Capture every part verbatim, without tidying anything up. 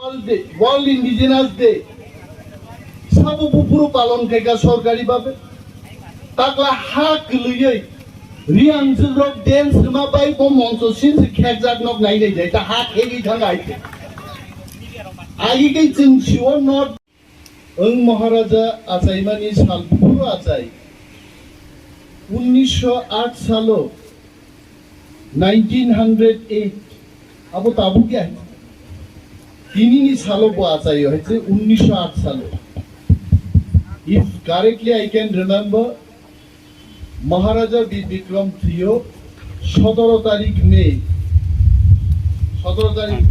World Day, World Indigenous Day. Sabo buphuru palon khaika sorkari babe. Takla ha kwlwiwi Riang jwkrok dance rwma bai bo moncho sin se khekjak nok nai nai jai ta ha khegwi thang ai. Agi khe chwng siwo not. Ang Maharaja achaimani sal buphuru achai. Unnisho aat salo, nineteen hundred eight, abo tabuk ya. Tinini salo bo achaio hai se unnisho aat salo. If correctly I can remember, Maharaja Bir Bikram thwiyo sotoro tarik May, sotoro tarik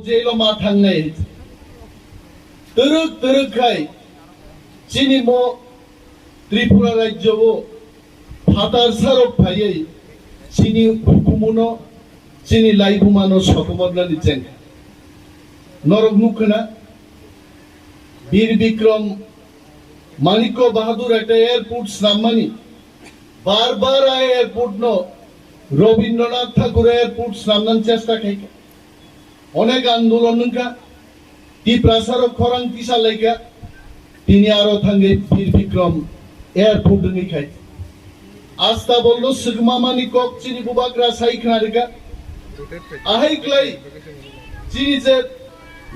jailo ma thangnai. Twrwk twrwk khai chini mo Tripura rajyo o phatar sarok phaiwi chini hukumuno, chini laibumano sokomornani cheng. Norok nukkha na, Bir Bikram Manikya Bahadur ekta airport snammani, bar bar a airport no Rabindranath Thakur airport snamnani chesta khaikha. Onek andolon wngkha, Tiprasa rok khorang tisa laikha, tini aro thangwi Bir Bikram airport wngwi khai. Asta bolno swkmamani kok chini bubagra sai khna rwkha. Ahai klai chini je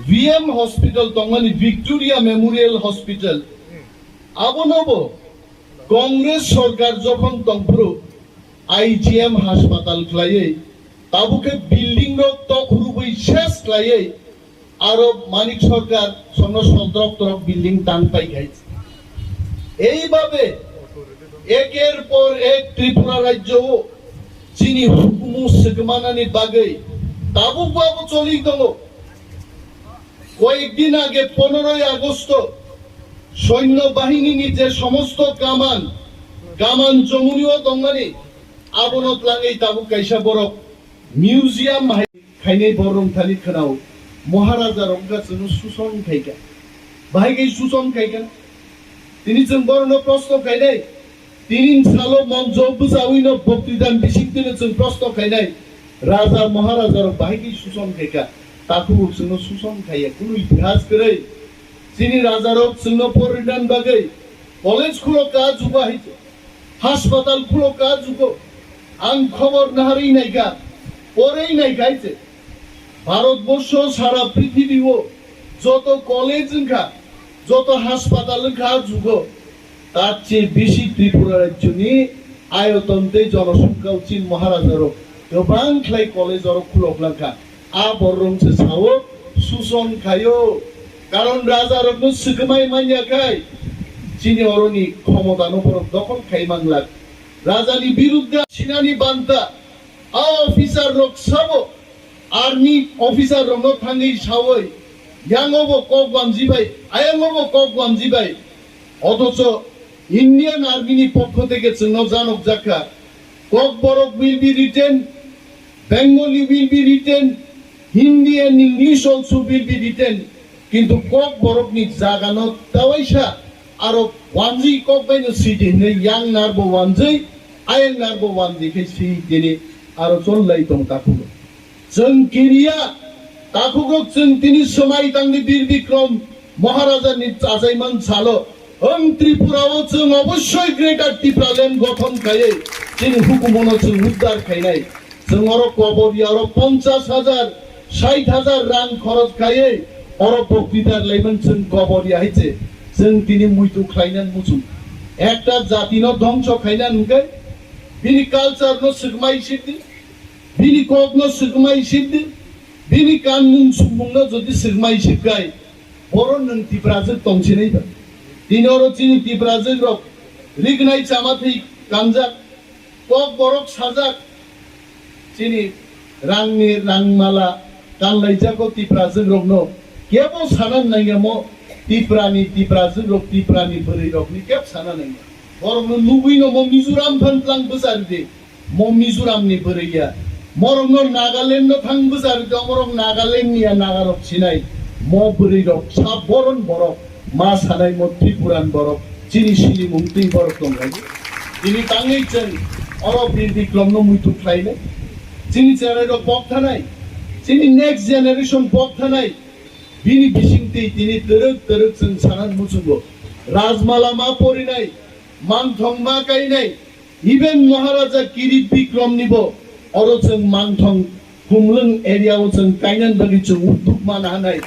V M hospital tongmani, Victoria Memorial Hospital, abono bo Congress sorkar jokhon tongphuru I G M haspatal khlaiwi, tabuk khe building rok tok rwbwi ses khlaiwi, aro Manik Sarkar somno sodrok torok building tang pai khai. Ei babe eker por ek Tripura rajyo o chini hukumu swkmanani bagwi tabuk bo abo choli tongo. Koyekdin age poneroi Agosto soinno bahinini je somosto kaman, kaman Jomunio tongmani, abono tlangwi tabuk kaisa borok museum hai khainai borok thani khwnao, Maharaja rok wngkha chwngno suson khaikha. Bahai khe suson khaikha. Tini chwng borokno proshno khainai. Tini salo monjo bwchawino boktidan bisingtwino chwng proshno khainai, raja maharaja rok bahai khe suson khaikha, takhuk rok chwngno suson khaiya, kunu itihas kwrwi. Chini raja rok chwngno porinan bagwi college khulokka jugo hai, haspatal khulokka jugo. Ang khobor naharwi naikha, porwi naikha hai se. Bharatborsho sara prithibio joto college wngkha, joto haspatal wngkha ah jugo, tar che bisi Tripura rajyoni ayoton tei jonosongkhao chini maharaja rok kwbang khlai college orok khulok langkha. A borok se sao suson khaio, karon raja rokno swkmai manya khai chini oroni khomotano borok dokhol khai manglak. Rajani birudda sinani banta a officer rok sabo army officer rokno thangwi sawi, yango bo kok wamji bai, ayango bo kok wamji bai. Othocho Indian Army ni pokho theke chwngno janok jakha, Kokborok will be written, Bengali will be written, Hindi and English also will be written. Kintu Kokborokni jagano tawaisa aro wanjwi kok baino sidi hinwi yang narbo wanjwi, ayang narbo wanjwi khe si tini aro chollai tong takhugo. Chwng kiriya, takhukrok chwng tini swmai tangdi Bir Bikram Maharajani achaiman salo, ang Tripura o chwng obossoi Greater Tipraland gothon khaiwi chini hukumono chwng uddar khainai. Chwng oro kobor ya oro ponchash hajar, sait hajar rang khorok khaiwi oro boktitar laiman chwng kobor ya hai se chwng tini muitu khlaina muchung. Ekta jatino dhongso khaina hwnkhe bini culture no swkmai sidi. Bini kokno swkmai sibdi, bini kanmung sumungno jodi swkmai sibkhai, boro nwng Tiprajwk tongsinai ba. Tini oro chini Tiprajwk rok rignai chama thwi kanjak, kok borok sajak, chini rangni rangmala kanlaijago Tiprajwk rokno kebo sana nangya mo Tiprani, Tiprajwk rok Tiprani bwrwi rokni keb sana nangya. Borokno nugwino mo Mizoram phan tlang bwcharidi. Mo Mizoram ni bwrwi ya. Morok no Nagaland no thang bwchar di, omorok Nagaland ni ya, Naga rok sinai. Mo bwrwi rok sa boron borok, ma sanai mo Tripuran borok, chini silimung twi borok tong lai. Tini tangwi chwng oro Bir Bikram no muitu khlai nai. Chini cherai rok bok thanai. Chini next generation pok thanai, bini bisingtwi tini twrwk twrwk chwng sanan muchungo. Rajmala ma porinai, mangthong ma kainai, even Maharaja Kirit Bikrom nibo oro chwng mangthong Khumlwng area o chwng kainan bagwi chwng udduk mana hanai.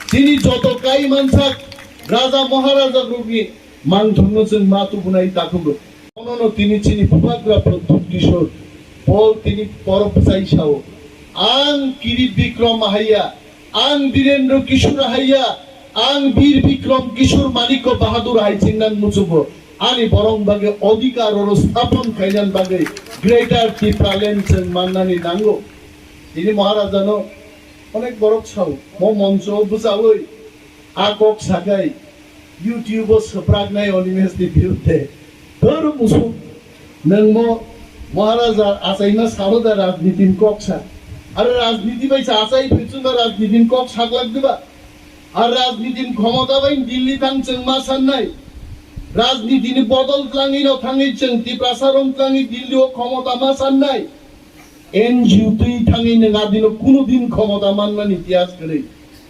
Chini joto kai mansak Raja Maharaja rokni mangthongno chwng ma tubunai takhuk rok. Bonono tini chini Bubagra Pradyut Kishore, bo tini borok bwsai sao. Ang Kirit Bikrom haiya, ang Birendra Kishore haiya, ang Bir Bikrom Kishore Manikya Bahadur hai chingnan muchungo. Ani borok bagwi odhikar oro sthapon kainan bagwi Greater Tipraland chwng mannani nango. Tini Maharajano onek borok sao, mo moncho bwchaui a kok sakai YouTube o swpraknai Animesh ni birudde. Dor musuk, nwng mo Maharaja achaima sao da rajniti ni kok sa. Aro rajniti bai sa achai phichung da rajniti ni kok saklak diba? Ar rajniti ni khomota bai Delhi thang chwng ma sannai. Rajniti ni bodol tlangwi no thangwi chwng Tiprasa rong tlangwi Delhi o khomota ma sannai. N G O twi thangwi nwng adino kunu din khomota manmani itihas kwrwi.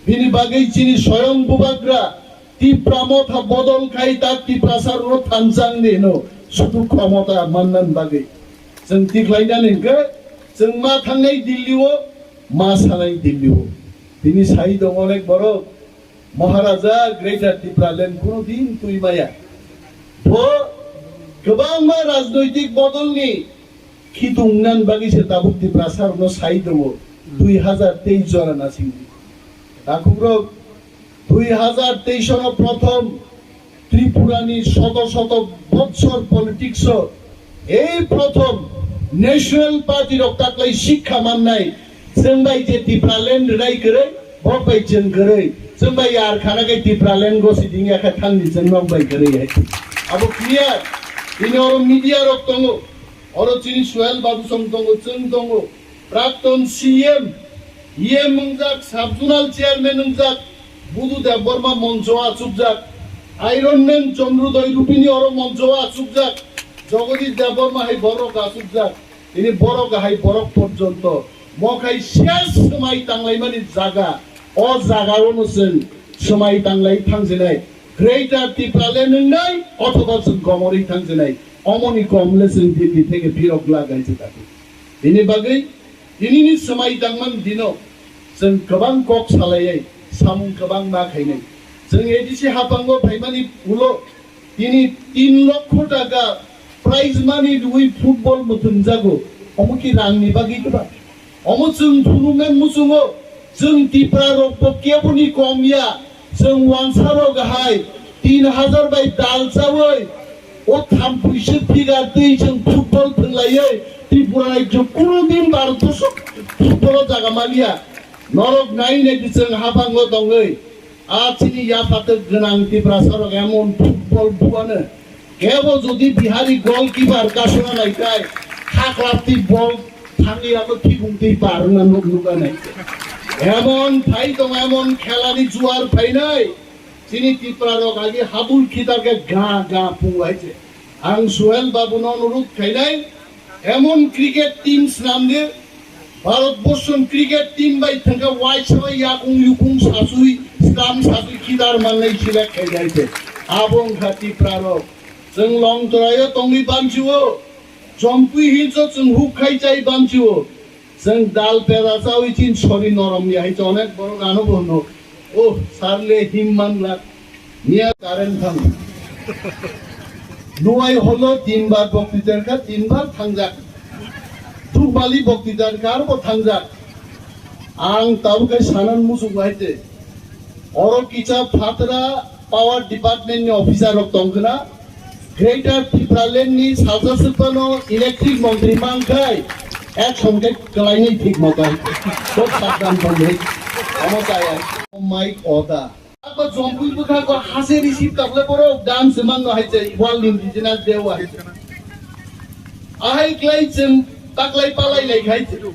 Bini bagwi chini soyong Bubagra Tipra motha bodol khai ta Tiprasa rok thanchang ni hino sudu khomota mannan bagwi. Chwng tikhlainani hwnkhe chwng ma thangnai Delhi o, ma sanai Delhi o. Tini sai tongo onek borok, Maharaja Greater Tipraland kuno din twi maya. Bo kwbangma rajnoitik bodolni khitung nan bagwi se tabuk Tiprasa rokno sai tongo. Dui hazar teis jora nasingdi. Takhukrok, dui hazar teis no prothom Tripurani shoto shoto botsor politics o ei prothom National Party rok taklai sikha mannai, chwng bai je Tipraland rwnai kwrwi, bok bai chwng kwrwi, chwng bai yar khana khe Tipraland gosi dingya khe thangni chwng nok bai kwrwi hai. Abo clear, ini oro media rok tongo, oro chini Suel Babu song tongo, chwng tongo, Prakton C M, E M wngjak, Sub Zonal Chairman wngjak, Budu Debbarma moncho achukjak, Iron Man Chandrodoi Rupini oro moncho achukjak, Jagadish Debbarma hai borok achukjak, tini borok hai borok porjonto mokhai ses swmai tanglaimani jaga, o jaga ono chwng swmai tanglai thangjinai, Greater Tipraland wngnai othoba chwng gomorwi thangjinai, omoni komle chwng Delhi theke birok glak gaijak. Bini bagwi tinini swmai tangmani dino chwng kwbang kok salaiwi samung kwbang ma khainai. Chwng A D C haphango phaimani ulo tini tin lokho taka prize money rwi football mwthangjago. Omo ki rangni bagwi kwbang? Omo chwng phunuknai muchungo, chwng Tipra rok bo keboni kom ya, chwng wansa rok hai tin hazar bai dal chawi, o thampui se figure twi chwng football thwnglaiwi Tripura rajyo kuno din Bharat borso football o jaga maliya. Norok nai nai di chwng haphango tongwi. A chini yaphatok gwnang Tiprasa rok emon football buano. Kebo jodi Bihari goalkeeper kasuna naitai, haklap twi ball thangwi abo thikung twi parwna nuk nukanai. Emon phai tong, emon khelani juar phainai. Chini Tipra rok agi habul khitar khe ga ga pungwai se. Ang Suel Babu no onurud khainai, emon cricket team swnam di, Bharat Borson cricket team bai thangkhe waisa bai yakung yukung sasui, stam sasui kidar mannai select khainai se. Abo wngkha Tipra rok. Chwng Longtrai o tongwi banchi o, Chompui Hills o chwng huk khai chai banchi o. Chwng dal pera chawi chin sori norom ya hai to onek borok ano bo hwno. Oh, sarle him manglak. Niya current thang. Nuai holo tin bar bokti terkha, tin bar thangjak. Thukbali bokti terkha, arbo thangjak. Ang tabuk kai sanan muchung hai te. Oro kisa phatra power department ni officer rok tongkhna. Greater Tipraland ni salsa swkmano electric montri mankhai, ek songkhe kwlainwi thik moto. Kok sakdan tongwi. Omo chaya. Mike Oda. Ako jompui bwkha ko hase receive takle borok dam se manno hai chai, World Indigenous Day o hai chai. Ahai klai chwng taklai palai lai khai chai.